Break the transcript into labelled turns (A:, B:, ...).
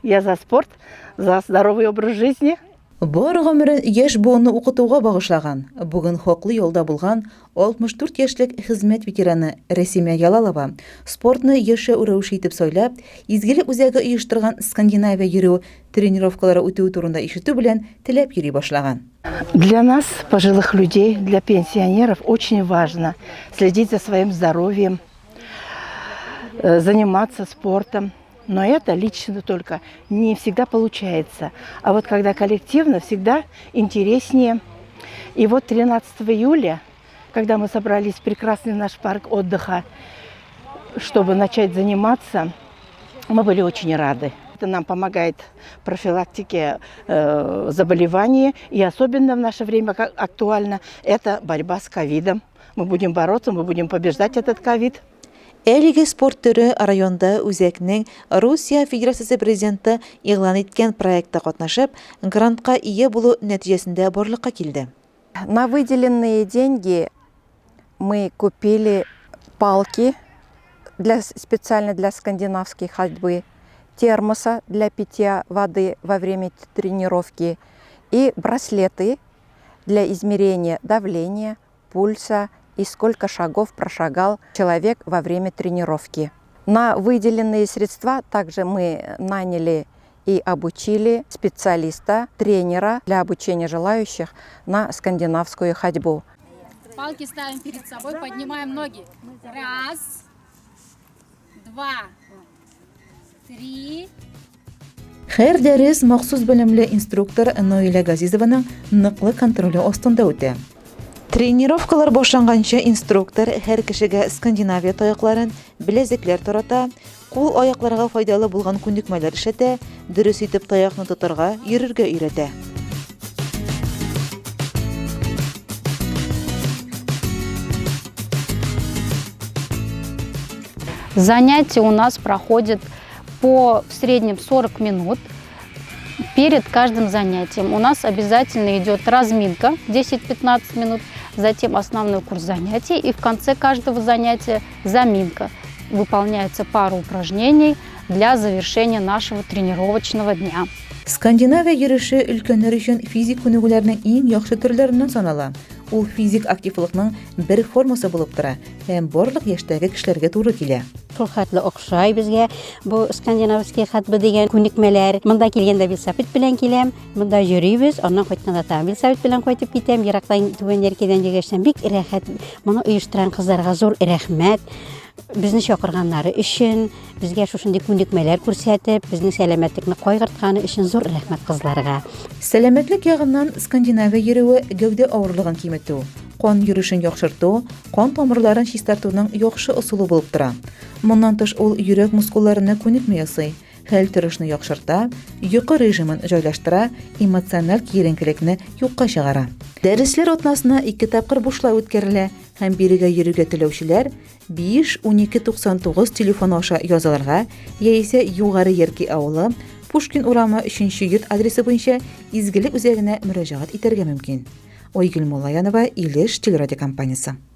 A: Я за спорт, за здоровый образ жизни.
B: Бар гомерен яшь буынны укытуга багышлаган, бүген хаклы ялда булган 64 яшьлек хезмәт ветераны Рәсимә Ялалова спортны яшәү рәвеше итеп сайлап, Изгелек үзәге оештырган Скандинавия йөрү тренировкалары үтүе турында ишетү белән теләп йөри башлаган.
A: Для нас, пожилых людей, для пенсионеров, очень важно следить за своим здоровьем, э, заниматься спортом. Но это лично только не всегда получается. А вот когда коллективно, всегда интереснее. И вот 13 июля, когда мы собрались в прекрасный наш парк отдыха, чтобы начать заниматься, мы были очень рады. Это нам помогает в профилактике э, заболеваний. И особенно в наше время актуально это борьба с ковидом. Мы будем бороться, мы будем побеждать этот ковид.
B: Әлеге спорт төре районда үзәкнең Русия Федерациясе Президенты игълан иткән проектта катнашып, грантка ия булу нәтиҗәсендә барлыкка килде.
C: На выделенные деньги мы купили палки для, специально для скандинавской ходьбы, термоса для питья воды во время тренировки и браслеты для измерения давления, пульса и сколько шагов прошагал человек во время тренировки. На выделенные средства также мы наняли и обучили специалиста, тренера для обучения желающих на скандинавскую ходьбу.
D: Палки ставим перед собой, поднимаем ноги. Раз, два, три.
B: Һәр дәрес махсус белемле инструктор Наилә Газизованың ныклы контроле астында үтә. Тренировкалар башланганчы инструктор һәр кешегә скандинавия таякларын, беләзекләр тарата, кул-аякларга файдалы булган күнекмәләр эшләтә, дөрес итеп таякны тотарга, йөрергә өйрәтә.
D: Занятия у нас проходят по в среднем 40 минут. Перед каждым занятием у нас обязательно идет разминка 10-15 минут, затем основной курс занятий и в конце каждого занятия заминка. Выполняется пара упражнений для завершения нашего тренировочного дня.
B: Скандинавия йөреше өлкәннәр өчен физик күнегүләрнең иң яхшы төрләреннән санала. Ул физик активлыкның бер формасы булып тора һәм барлык яшьтәге кешеләргә туры килә.
E: Шул хәтле охшай безгә бу скандинавский ходьба дигән күнекмәләр. Монда килгәндә велосипед белән киләм, монда йөрибез, аннан кайтканда тагын велосипед белән кайтып китәм. Ерактан Түбән Яркәйдән йөргәчтән бик рәхәт. Моны оештырган кызларга зур рәхмәт. Безне чакырганнары өчен, безгә шушындый күнекмәләр күрсәтеп, безнең сәламәтлекне кайгыртканы өчен зур рәхмәт кызларга.
B: Сәламәтлек ягыннан скандинавия йөрүе гәүдә авырлыгын киметү, кан йөрешен яхшырту, кан тамырларын чистартуның яхшы ысулы булып тора. Моннан тыш, ул йөрәк мускулларына күнекмә ясый, хәл-торышны яхшырта, йокы режимын җайлаштыра, эмоциональ киеренкелекне юкка чыгара. Дәресләр атнасына ике тапкыр бушлай үткәрелә һәм бирегә йөрергә теләүчеләр 5 12 99 телефоны аша язылырга яисә Югары Ярки авылы, Пушкин урамы 3 нче йорт адресы буенча Изгелек үзәгенә мөрәҗәгать итәргә мөмкин. Айгөл Муллаянова, Илеш телерадиокомпаниясе.